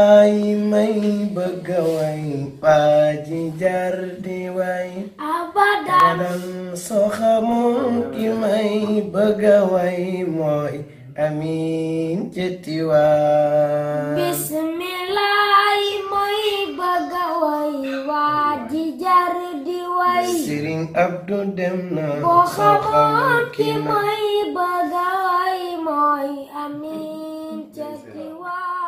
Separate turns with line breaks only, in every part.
ay may bëgg a way waa ji jar di way abadan soo xamoon ki may bëgg a way mooy Amin Jëtti waa
bismillah mooy bëgg a way waa ji jar di way
Sëriñ Abdu dem na
boo xamoon ki may bëgg a way mooy Amin Jëtti waa.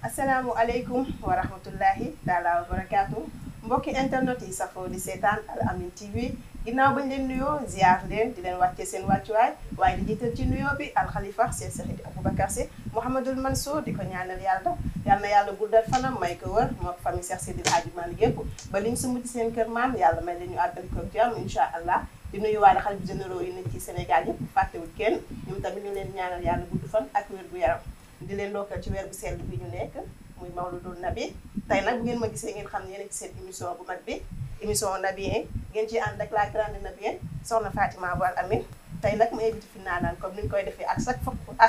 Assalaamu aleykum wa rahmatullahi taala wa barakaatu mbokki internet yi safoo di seetaan Al Amine TV ginnaaw bañ leen nuyoo ziar leen di leen wàccee seen wàccuwaay waaye di jiital ci nuyoo bi alxalifa Seex Seydi Aboubacar Sy Mouhamadul Mansour di ko ñaanal yàlla yal na yàlla guddal fanam may ko wër moo famille Seex Seydi Hadji Malick yëpp ba liñ sumb ci seen kër maam yàlla may leen ñu àggali ko jàmm incha allah di nuyu waale xalifa généraux yi nekk ci Sénégal yëpp fàttewul kenn ñoom tamit ñu leen ñaanal yàlla gudd fan ak wér gu yaram di leen ndokkal ci weer bu sell bi ñu nekk muy Mawludul Nabi tey nag bu ngeen ma gisee ngeen xam ne yéen ci seen émission bu mag bi émission Nabiyen ngeen ciy ànd ak la grande Nabiyen soxna Fatima bu Al Amine tey nag mu invité fi naanaan comme ni ñu koy defee à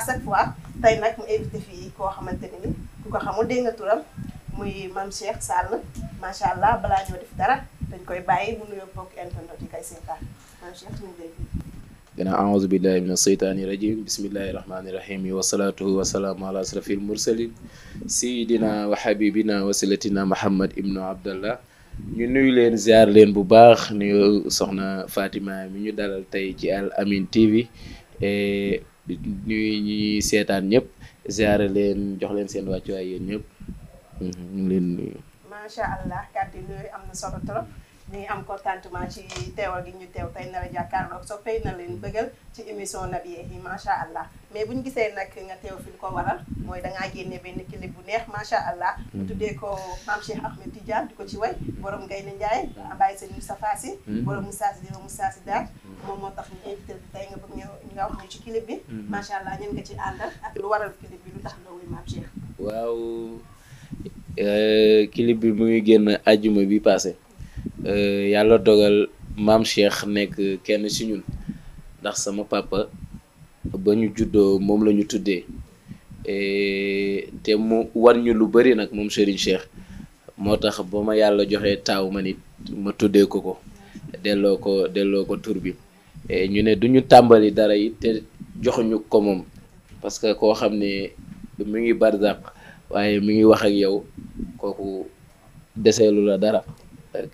chaque fois tey nag mu invité fii koo xamante ni ku ko xamul dégg nga turam muy Mame Cheikh Sall macha allah balaa ñoo def dara dañ koy bàyyi mu nuyoo bokk internet yi kay seetaan Mame Cheikh ñu ngi lay
gannaaw aouzu billahi min asheytaani rajim bismillahi rahmaani rahim wasalaatu wasalaamu ala asrafil mursalin sayidina wa habibina wasilatina Muhammad ibnu Abdallah ñu nuyu leen ziar leen bu baax nuyu soxna Fatima mi ñu dalal tey ci Al Amine TV nuyu ñi seetaan ñëpp ziar leen jox leen seen wàccuwaay yéen ñëpp ñu ngi leen nuyu.
macha allah kàddu yooyu am na solo trop. ñu ngi am contentement ci teewal gi ñu teew tey nar a jàkkaarloog soppee na leen bëggal ci émission Nabiyen yi macha allah mais bu ñu gisee nag nga teew fi lu ko waral mooy dangaa génne benn clip bu neex macha allah. mu tuddee ko Mame Cheikh Ahmed Tidiane di ko ci way borom Gaynde Njaay Baye Sëñ Moustapha Sy borom Moussa Sy dima Moussa Sy daal moom moo tax ñu invité bi tey nga bëgg ñu nga wax ñu ci clip bi. macha allah ñen nga ci àndal ak lu waral clip bi lu tax nga woy Mame Cheikh.
waaw clip bi mu ngi génn àjjuma bi passé. Yàlla dogal Mame Cheikh nekk kenn ci ñun ndax sama papa ba ñu juddoo moom la ñu tuddee te mu war ñu lu bari nag moom Serigne Cheikh moo tax ba ma yàlla joxee taaw ma nit ma tuddee ko delloo ko tur bi ñu ne duñu tàmbali dara yi te joxuñu ko moom parce que koo xam ne mi ngi barzaq waaye mi ngi wax ak yow kooku deseelu la dara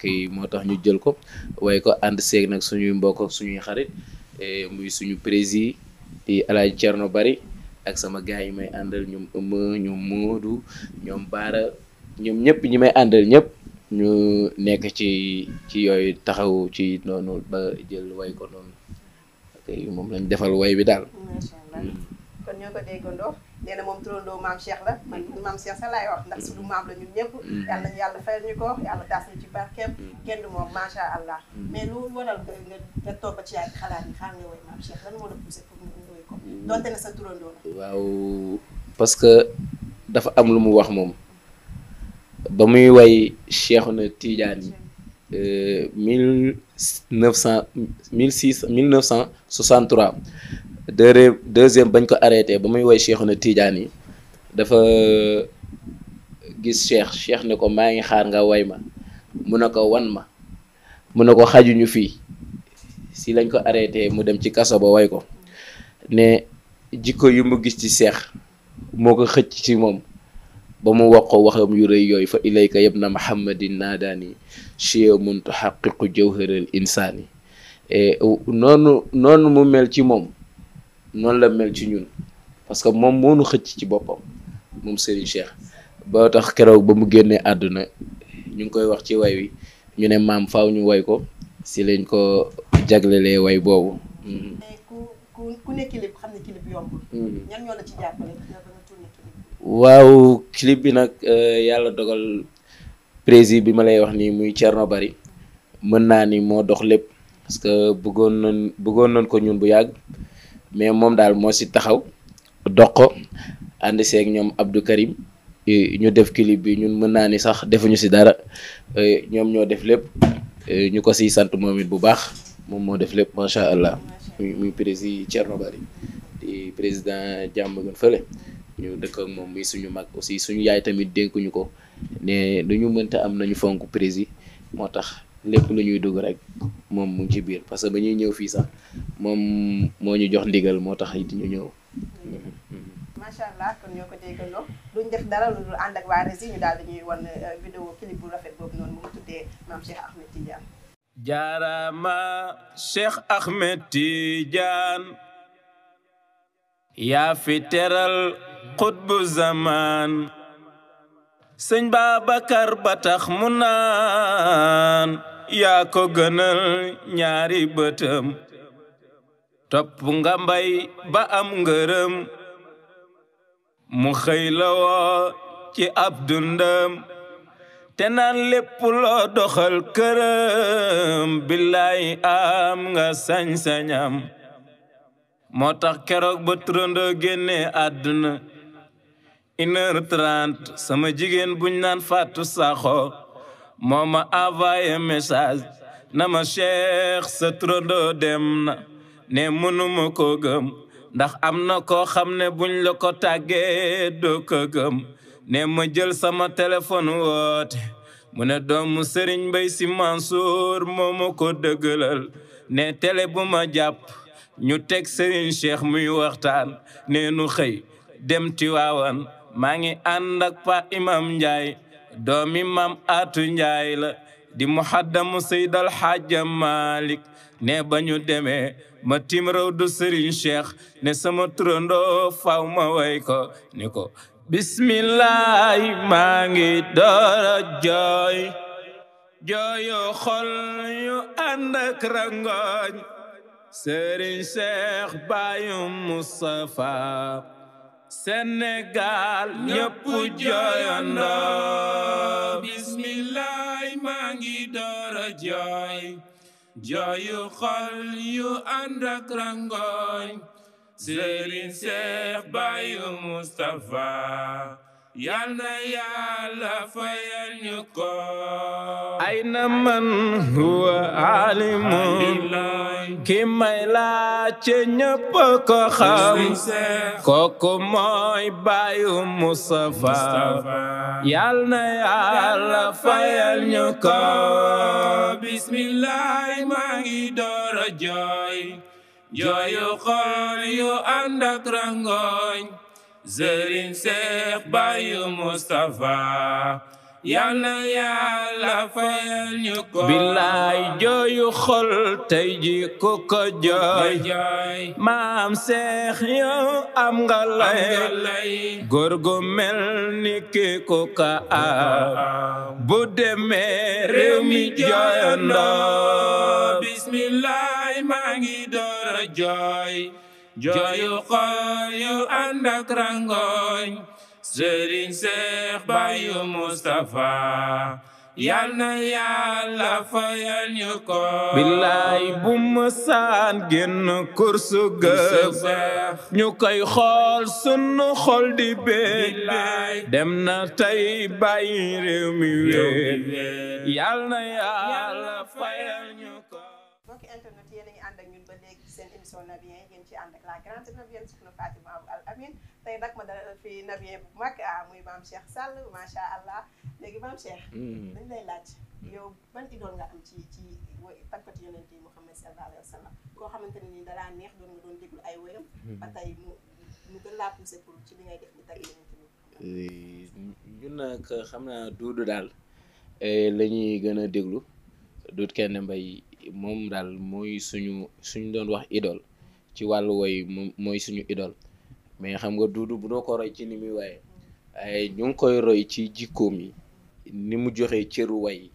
kii moo tax ñu jël ko waaye ko ànd seeg nag suñuy mbokk ak suñuy xarit muy suñu président di Alaaji Cerno Bari ak sama gars yi may àndal ñoom Ëmma ñoom Moodu ñoom Baara ñoom ñëpp ñi may àndal ñëpp ñu nekk ci yooyu taxaw ci noonu ba jël way ko noonu kii moom lañ defal way bi daal.
macha allah kon ñoo ko déggandoo nee na moom turandoo Mame Cheikh la man Mame Cheikh sa laay wax ndax suñu maam la ñun ñëpp yàlla nañu yàlla fayal ñu ko yàlla taas ñu ci barkeem kenn du moom macha allah mais lu waral nga toog ba ci yàgg xalaat yi xaar nga woy Mame Cheikh lan moo la poussé pour nga woy ko donte ne sa turandoo la.
waaw parce que dafa am lu mu wax moom ba muy way Cheikhouna Tidiane 1963 deuxième bañ ko arrêté ba muy woy Cheikhouna Tidiane yi dafa gis Cheikh ne ko maa ngi xaar nga way ma mu ne ko wan ma mu ne ko xajuñu fii si lañ ko arrêté mu dem ci kaso ba way ko ne jikko yu mu gis ci Cheikh moo ko xëcc ci moom ba mu wax ko waxam yu rëy yooyu fa ilayka yabna Muhammadin naadaani chiamun tuhaqiqu jawharal insaani noonu mu mel ci moom noonu la mel ci ñun parce que moom moo nu xëcc ci boppam moom Serigne Cheikh ba tax keroog ba mu génnee àdduna ñu ngi koy wax ci way wi ñu ne maam faaw ñu way ko si lañ ko jaglelee way boobu.
ku ne clip xam ne clip yombul. ñan ñoo la ci jàppale nga ba nga tourné clip.
waaw clip bi nag yàlla dogal président bi ma lay wax nii muy Cerno Bari mën naa ni moo dox lépp parce que bëggoon nañ ko ñun bu yàgg. mais moom daal moo si taxaw dox ko ànd seeg ñoom Abdou Karim ñu def clip bi ñun mën naa ni sax defuñu si dara ñoom ñoo def lépp ñu ko siy sant moom it bu baax moom moo def lépp macha allah muy président Thierno Bari di président jàmm gën fële ñu dëkk ak moom muy suñu mag aussi suñu yaay tamit dénkuñu ko ne lu ñu mënta am nañu fonk prési moo tax lépp lu ñuy dugg rek moom mu ngi ci biir parce que ba ñuy ñëw fii sax moom moo ñu jox ndigal moo tax it ñu ñëw.
macha allah kon ñoo ko déggandoo duñ def dara lu dul ànd ak waa Rési ñu daal di ñuy wan vidéo clip bu rafet boobu noonu mu tuddee maam Cheikh Ahmed Tidiane.
jaarama Cheikh Ahmed Tidiane yaa fi teral xutbu zaman sëñ Babacar ba tax mu naan yaa ko gënal ñaari bëtam topp nga mbay ba am ngërëm mu xëy la woo ci ab dundam te naan lépp loo doxal këram billaay am nga sañ-sañam moo tax keroog ba turandoo génne àdduna 1h30 sama jigéen buñ naan Fatou Sakho moo ma envoyé message na ma Cheikh sa turandoo dem na ne mënuma ko gëm ndax am na koo xam ne buñ la ko tàggee doo ko gëm ne ma jël sama téléphone woote mu ne doomu Serigne Mbaye Sy Mansour moo ma ko dëggalal ne télé bu ma jàpp ñu teg Serigne Cheikh muy waxtaan ne nu xëy dem Tiwaawan maa ngi ànd ak Pa Imam Ndiaye doomi Mam Atou Ndiaye la di muhaddamu Seydal Hadja Malick ne ba ñu demee ma tim raw du Serigne Cheikh ne sama turandoo faw ma way ko ni ko bismillahi maa ngi doora jooy jooyu xol yu ànd ak rangoñ Serigne Cheikh Bayu Moustapha Sénégal ñëpp jooyandoo bismillahi maa ngi doora jooy jooyu xol yu ànd ak rangoñ Serigne Cheikh Bayu Moustapha yal na Yàlla fayal ñu ko ayna man huwa alimun ki may laajte ñëpp ko xam kooku mooy Bayu Moustapha yal na Yàlla fayal ñu ko bismillah maa ngi door a jooy jooyu xol yu ànd ak rangoñ Serigne Cheikh Bayu Moustapha yal na Yàlla fayal ñu ko billaay jooyu xol tey ji ku ko jooy maam Cheikh yow am nga lay góor gu mel ni ki ku ka bu demee réew mi jooyandoo bismillaay maa ngi door a jooy jooyu xol yu ànd ak rangoñ Serigne Cheikh Bayu Moustapha yal na Yàlla fayal ñu ko billaay bu ma saan génn kursu gëf ñu koy xool sunu xol di bég dem na tey bàyyi réew mi wéet yal na Yàlla fayal ñu ko.
mbokki internet yéen a ngi ànd ak ñun ba léegi seen émission Nabien ngeen ci ànd ak la grande Nabienne Sokhna Fatima Al Amine tey nag ma dalal fi Nabien bu mag muy Mame Cheikh Sall macha allah léegi Mame Cheikh. dañ lay laaj yow ban idole nga am ci tàggatu yonent yi Muhammad sallallahu alayhi wa sallam koo xamante ne nii dalaa neex doon nga doon déglu ay woyam. ba tey mu gën laa poussé pour ci li ngay def di tagg yonent yi.
ñun nag xam naa Duudu daal la ñuy gën a déglu Duudu Kende Mbaye moom daal mooy suñu doon wax idole ci wàllu woy mooy suñu idole mais xam nga Duudu bu doo ko roy ci ni muy waaye ay ñu ngi koy roy ci jikkoom yi ni mu joxee cëru way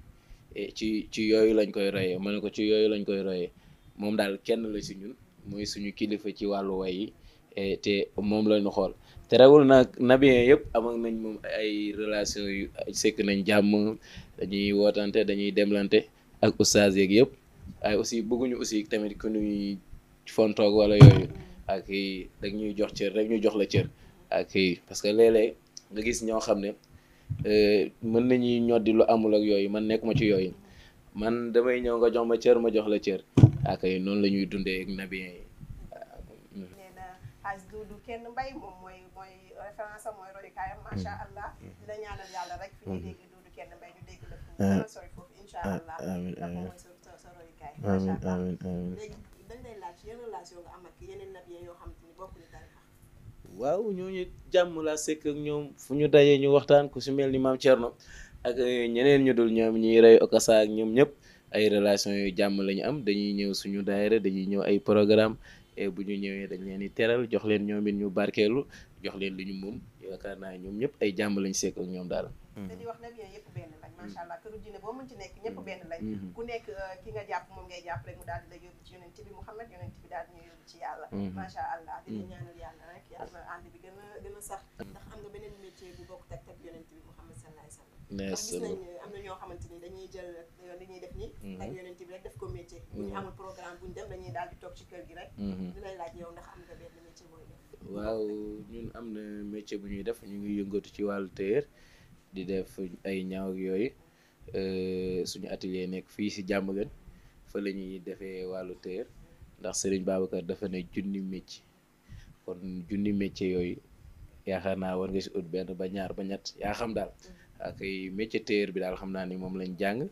ci yooyu lañ koy royee ma ne ko ci yooyu lañ koy royee moom daal kenn la si ñun mooy suñu kilifa ci wàllu way yi te moom lañu xool te rewul nag Nabien yëpp am ak nañ moom ay relation yu sekk nañ jàmm dañuy wootante dañuy demlante ak oustaz yeeg yëpp waaye aussi bëgguñu aussi tamit ku ñuy fontoog wala yooyu ak dag ñuy jox cër rek ñu jox la cër ak parce que léeg-léeg nga gis ñoo xam ne mën nañuy ñoddi lu amul ak yooyu man nekk ma ci yooyu man damay ñëw nga jox ma cër ma jox la cër ak noonu la ñuy dundee ak Nabien yi.
nee na Hadj Duudu Kende Mbaye moom mooy référence sa mooy royukaayam macha allah di la ñaanal yàlla rek fi ñuy dégg Duudu Kenn Mbay ñu dégg la fu gën a sori foofu incha allah ndax moom mooy sa royukaay macha allah léegi dañ lay laaj yan relation nga am ak yeneen nab yoo xamante ni bokkuñu tarixa
waaw ñooñu jàmm laa sekk ak ñoom fu ñu dajee ñu waxtaan ku si mel ni maam Thierno ak ñeneen ñu dul ñoom ñuy rey okasa ak ñoom ñëpp ay relation yu jàmm la ñu am dañuy ñëw suñu daayira dañuy ñëw ay programme et bu ñu ñëwee dañ leen di teral jox leen ñoom it ñu barkeelu jox leen lu ñu moom yaakaar naa ñoom ñëpp ay jàmm lañ sekk ak ñoom daal.
te di wax nag yooyu yëpp benn lañ macha allah këru diine boo mën ci nekk ñëpp benn lañ ku nekk ki nga jàpp moom ngay jàpp rek mu daal di la yóbbu ci yonent bi Muhammad yonent bi daal di ñu yóbbu ci yàlla macha allah di la ñaanal yàlla rek yàlla ànd bi gën a sax ndax am nga beneen métier bu bokk teg teg yonent bi Muhammad sallallahu alayhi wa sallam ndax gis nañ am na ñoo xamante ni dañuy jël li ñuy def nii ak yonent bi rek def ko métier bu ñu amul programme bu ñu dem dañuy daal di toog ci kër gi rek di lay laaj yow ndax am nga benn métier booy def
waaw ñun am na métier bu ñuy def ñu ngi yëngatu ci wàllu tailleur di def ay ñaaw ak yooyu suñu atelier nekk fii si Diamaguène fa la ñuy defee wàllu tailleur ndax Serigne Babacar dafa ne junni métier kon junni métier yooyu yaakaar naa war nga si ut benn ba ñaar ba ñett yaa xam daal ak ay métier tailleur bi daal xam naa ni moom lañ jàng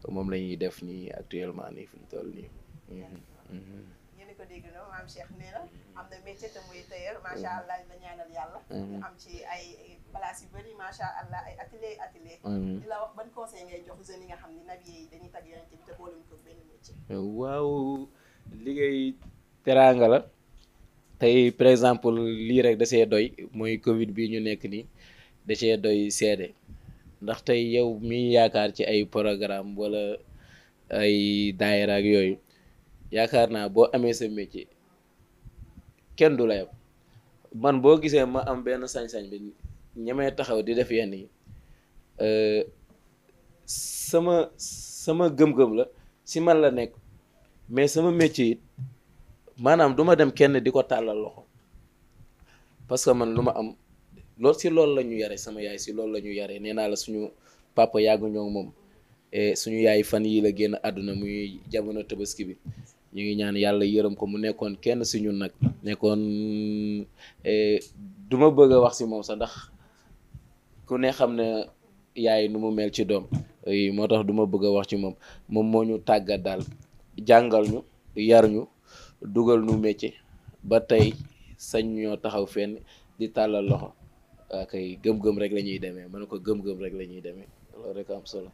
moom la ñuy def nii actuellement nii fi ñu toll nii.
yéen ko dégg na maam Cheikh nee na am na métier te muy tailleur macha allah la ñaanal yàlla ñu am ci ay place yu bëri macha allah ay atelier di la wax ban conseil ngay jox jeunes yi nga xam ne nabiye yi dañuy tag yonent bi te boolewuñ ko benn métier.
waaw liggéey teraanga la tey par exemple lii rek da see doy mooy Covid bi ñu nekk nii da see doy seede ndax tey yow mi yaakaar ci ay programme wala ay daayira ak yooyu yaakaar naa boo amee sa métier kenn du la yab man boo gisee ma am benn sañ-sañ bi ñemee taxaw di def yenn yi sama gëm-gëm la si man la nekk mais sama métier it maanaam du ma dem kenn di ko tàllal loxo parce que man lu ma am loolu si loolu la ñu yare sama yaay si loolu la ñu yare nee naa la suñu papa yàggu ñoo moom suñu yaay fan yi la génn àdduna muy jamono tabaski bi ñu ngi ñaan yàlla yërëm ko mu nekkoon kenn si ñun nag nekkoon du ma bëgg a wax si moom sax ndax ku ne xam ne yaay nu mu mel ci doom moo tax du ma bëgg a wax ci moom moo ñu tàggat daal jàngal ñu yar ñu dugal nu métier ba tey sañ ñoo taxaw fenn di tàllal loxo kay gëm-gëm rek la ñuy demee ma ne ko gëm-gëm rek la ñuy demee loolu rek am solo.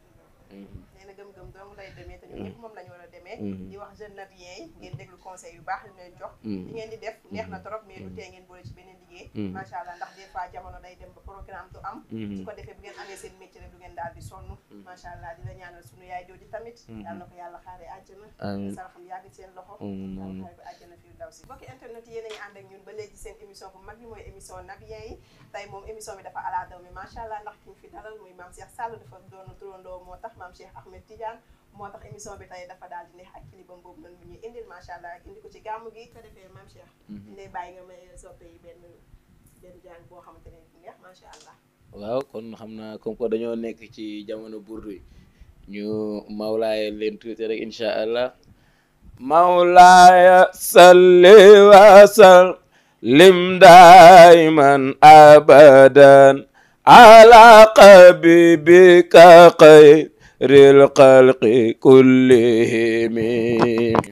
nee na gëm-gëm dong lay demee te ñun ñëpp moom la ñu war a demee di wax jeune nabien yi ngeen déglu conseil yu baax yu leen jox li ngeen di def neex na trop mais du tee ngeen boole ci beneen liggéey macha allah ndax des fois jamono day dem ba programme du am su ko defee bu ngeen amee seen métier rek du ngeen daal di sonn macha allah di la ñaanal suñu yaay jooju tamit yàlla na ko yàlla xaaree àjjana saraxam yàgg seen loxo yàlla xaare ba àjjana fi daw si bokki internet yéen a ngi ànd ak ñun ba léegi seen émission bu mag bi mooy émission nabien yi tey moom émission bi dafa ala daw mi macha allah ndax ki ñu fi dalal muy Mame Cheikh Sall dafa doon turandoo moo tax Mame Cheikh Ahmed Tidiane moo tax émission bi tey dafa daal di neex ak kilibam boobu noonu bu ñuy indil macha allah indi ko ci gàmmu gi ko defee Mame Cheikh ñu lay bàyyi nga may soppe yi benn jàng boo xamante ne neex macha allah.
waaw kon xam naa comme que dañoo nekk ci jamono burdu yi ñu mawlaaya leen tuuti rek incha allah mawlaaya salli wa sallim daiman abadan ala habibika xayril xalqi kullihim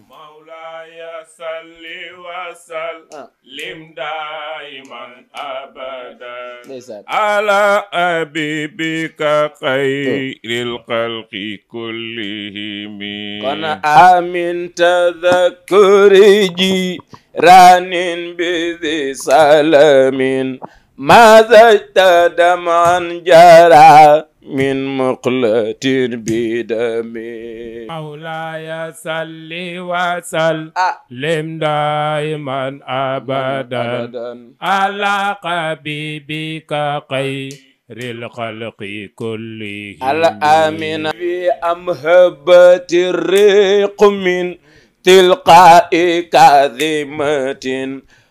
mawlaaya salli wa sallim daiman abadan ala habibika xayril xalqi kullihim kon amin tadhakkuri jiranin bi salamin ماذا اجتدم عن جرى من مقلة بدمي مولاي صل وسلم دائما أبدا على حبيبك خير الخلق كلهم الآمن في أمهبة الريق من تلقاء كاذمة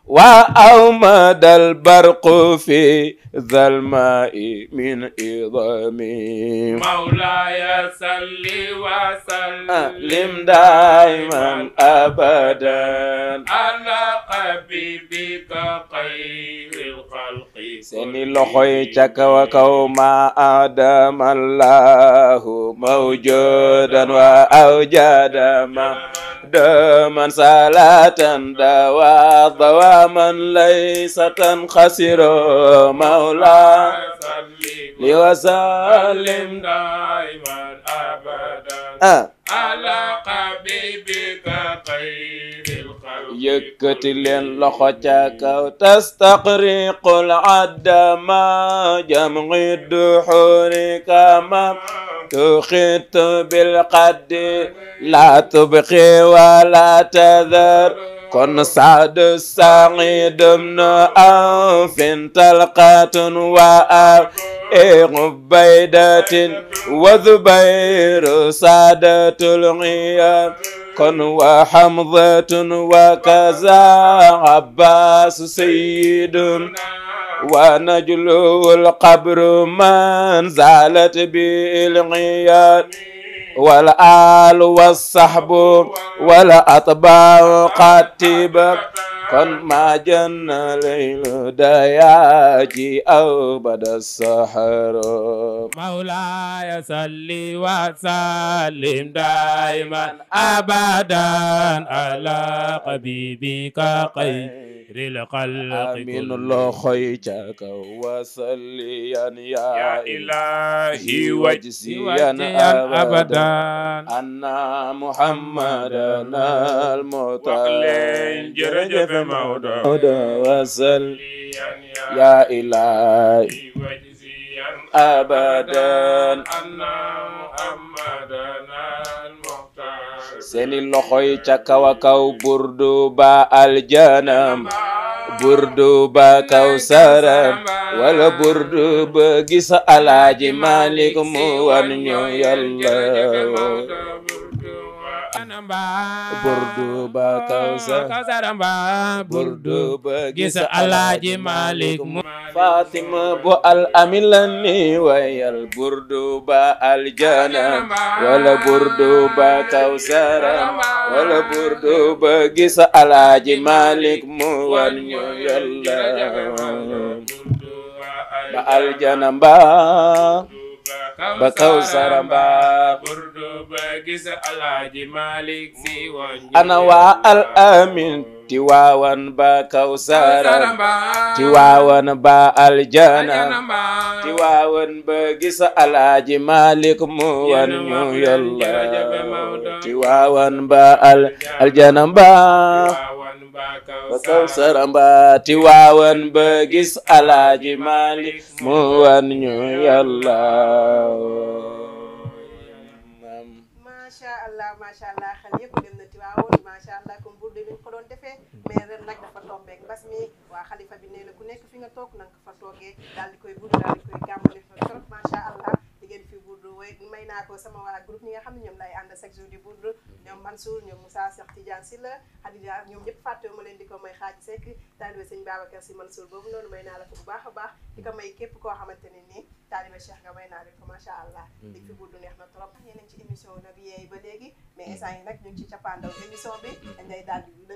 وأومد البرق في ذا الماء من إظام
مولاي صل وسلم
دائما أبدا
على حبيبك خير الخلق
seeni loxoy ca kaw a kaw ma adama allahu mawjudan wa awjada ma daman salatan dawa dawaman laysatan khasiro maula li wa sallim
دائما ابدا على حبيبك خير الخلق
yëkkati leen loxo ca kaw tastaqriqul adama jam'i duhuri kama تخط بالقد لا تبقي ولا تذر كن سعد السعيد من أنف طلقة وعبيدة وذبير سادة الغياب كن وحمزة وكذا عباس سيد ونجلو القبر من زالت بالغياد والآل والصحب والأطباء قتيبة كن ما جن ليل دياجي أو بدا السحر
مولاي صل وسلم دائما ابدا على حبيبك خير الخلق
من الله خيتك وصليا يا
إلهي
وجزيا
أبدا
أن محمدا المطلع
جرجف موضع
وصل يا إلهي
وجزيا
أبدا
أن محمدا المختار
seeni loxoy ca kaw a kaw burdu ba aljanam burdu ba kawsaram wala burdu ba gis alaaji Malik mu wan ñu Yàlla burdu ba kawsaram burdu ba gis alaaji Malik mu Fatima bu al amin la ni wayal burdu ba aljanam wala burdu ba kawsaram wala burdu ba gis alaaji Malik mu wan ñu Yàlla ba aljanam ba kawsaram ba
burdu ba gis alaaji Malik si wan
ana waa al amin Tiwaawan ba kawsaram Tiwaawan ba aljanam Tiwaawan ba gis alaaji Malik mu wan ñu Yàlla Tiwaawan ba aljanam ba kawsaram ba Tiwaawan ba gis alaaji Malik mu wan ñu Yàlla
macha allah xel yëpp dem na Tiwaawoon macha allah comme buur de bi ñu ko doon defee mais ren nag dafa tombeek mbas mi waa xalifa bi nee na ku nekk fi nga toog na nga fa toogee daal di koy buur daal di koy gàmmale fa trop macha allah di ngeen fi buur way may naa ko sama waa groupe ñi nga xam ne ñoom lay ànd chaque jour di buur ñoom Mansour ñoom Moussa Cheikh Tidiane Sylla Hadija ñoom ñëpp fàttewu ma leen di ko may xaaji Seck taalibe sëñ Babacar Sy Mansour boobu noonu may naa la ko bu baax a baax di ko may képp koo xamante ne nii taalibe Cheikh nga may naa leen ko macha allah di fi buur neex na trop yéen ci émission Naby Yeey ba léegi mais instant yi nag ñu ngi ci cappaandaw émission bi dañ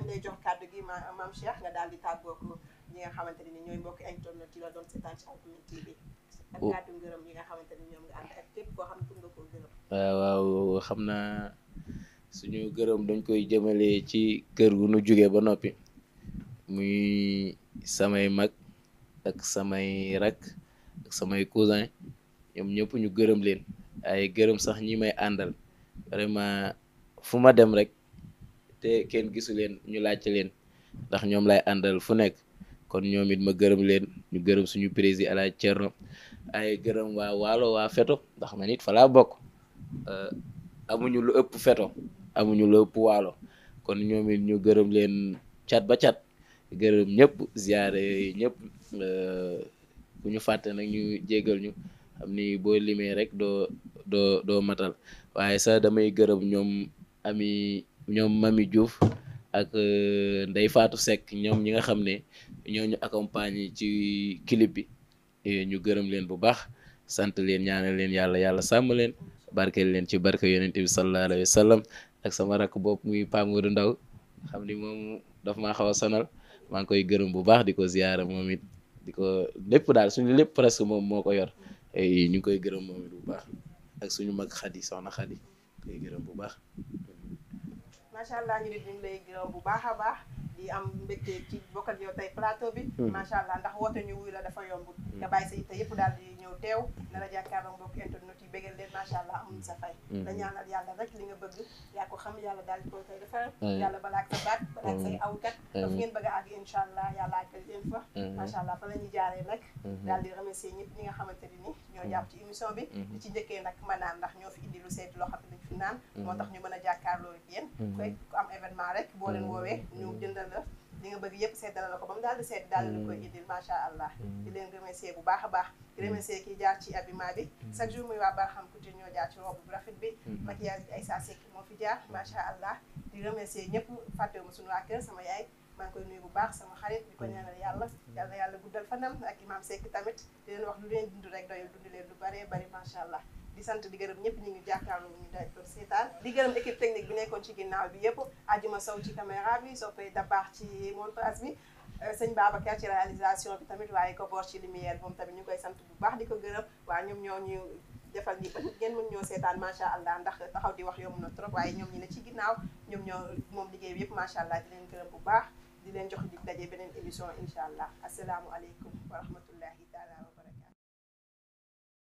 lay jox kàddu gi maam Cheikh nga daal di tàggoo ko ñi nga xamante ne ni ñooy mbokki internet yi la doon seetaan ci Al Amine TV ak kàddu ngërëm yi nga xamante ni ñoom nga ànd ak képp koo xam ne nga koo gërëm
waaw xam naa suñu gërëm dañ koy jëmale ci kër gu nu jóge ba noppi muy samay mag ak samay rak ak samay cousin ñoom ñëpp ñu gërëm leen ay gërëm sax ñi may àndal vraiment fu ma dem rek te kenn gisu leen ñu laajte leen ndax ñoom lay àndal fu nekk kon ñoom it ma gërëm leen ñu gërëm suñu président Alaaji Cerno ay gërëm waa Waalo waa Feto ndax man it fa laa bokk amuñu lu ëpp Feto amuñu lu ëpp Waalo kon ñoom it ñu gërëm leen cat ba cat gërëm ñëpp ziyaare ñëpp ku ñu fàtte nag ñu jégal ñu xam ni boo limee rek doo matal waaye sax damay gërëm ñoom Mami Diouf ak Ndeye Fatou Seck ñoom ñi nga xam ne ñoo ñu accompagner ci clip bi ñu gërëm leen bu baax sant leen ñaanal leen yàlla sàmm leen barkeel leen ci barke yonent bi sallallahu alayhi wa sallam ak sama rakk bopp muy Pape Modou Ndaw xam ni moom daf maa xaw a sonal maa ngi koy gërëm bu baax di ko ziyaara moom it di ko lépp daal suñu lépp presque moom moo ko yor ñu ngi koy gërëm moom it bu baax ak suñu mag Xadi soxna Xadi koy gërëm bu baax.
macha allah ñu ngi lay gërëm bu baax a baax di am mbégte ci bokk ak yow tey plateau bi. macha allah ndax woote ñu wuy la dafa yomb. nga bàyyi sa yitte yëpp daal di ñëw teew na la jàkkaarloo mbokk internet yi bégal leen macha allah amuñ sa fay. la ñaanal yàlla rek li nga bëgg yaa ko xam yàlla daal di koy koy defal. yàlla balaak sa baat balaak say awkat. daf ngeen bëgg a àgg incha allah yàlla àggal leen fa. macha allah fa la ñuy jaaree nag. daal di remercier ñëpp ñi nga xamante ni ñoo jàpp ci émission bi. di ci njëkkee nag ma naan ndax ñoo fi indi lu seeti loo xam ne dañ fi naan. moo tax ñu mën a jàkkaarloo ak yéen. ku am événement rek boo leen woowee ñu jëndal la li nga bëgg yëpp seddal la ko ba mu daal di sedd daal di koy indil macha allah di leen remercier bu baax a baax di remercier kii jaar ci habillement bi chaque jour muy waa Barham Couture ñoo jaar ci robe bu rafet bi maquillage bi ay saa sekk moo fi jaar macha allah di remercier ñëpp fàttewuma suñu waa kër sama yaay maa ngi koy nuyu bu baax sama xarit di ko ñaanal yàlla guddal fanam ak imam Seck tamit di leen wax lu leen dund rek doyul dund leen lu bëree bëri macha allah di sant di gërëm ñëpp ñu ngi jàkkaarloo ñu day ko seetaan di gërëm équipe technique bi nekkoon ci ginnaaw bi yëpp Adjuma Sow ci caméra bi soppay dabaax ci montage bi sëñ Babacar ci réalisation bi tamit waaye ko boor ci lumière moom tamit ñu koy sant bu baax di ko gërëm waaye ñoom ñoo ñu defal ñi ba ngeen mën ñoo seetaan macha allah ndax taxaw di wax yomb na trop waaye ñoom ñi ne ci ginnaaw ñoom ñoo moom liggéey bi yëpp macha allah di leen gërëm bu baax di leen jox di daje beneen émission incha allah asalaamualeykum wa rahmatullahi taala